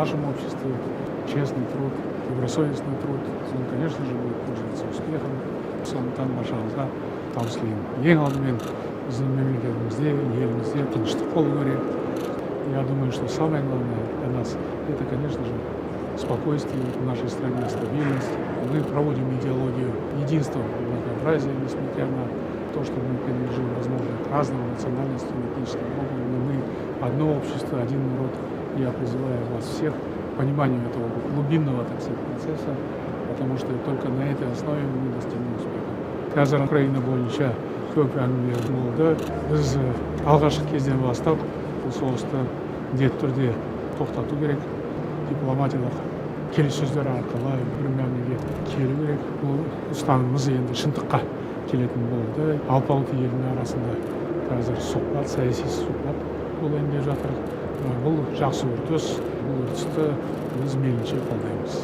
нашем обществе честный труд, добросовестный труд, он, конечно же, будет пользоваться успехом. Сондықтан баршаңызға табыс тілеймін. Ең алдымен біздің мемлекетімізде, елімізде тыныштық болу керек. Я думаю, что самое главное для нас — это, конечно же, спокойствие в нашей стране, стабильность. Мы проводим идеологию единства в многообразии, несмотря на то, что мы принадлежим, возможно, к разным национальностям, этническим группам, но мы одно общество, один народ. Я призываю вас всех к пониманию этого глубинного, так сказать, процесса, потому что только на этой основе мы достигнем успеха. Қазір Украина бойынша көп әңгіме болды. Біз алғашқы кезден бастап бұл соғысты міндетті түрде тоқтату керек, дипломатиялық келіссөздер арқылы бір мәмілеге келу керек. Бұл ұстанымымыз енді шындыққа келетін болды. Алпауыт елдің арасында қазір сұхбат, саяси сұхбат болайын деп жатыр. Бұл жақсы үрдіс. Бұл үрдісті біз мейлінше қолдаймыз.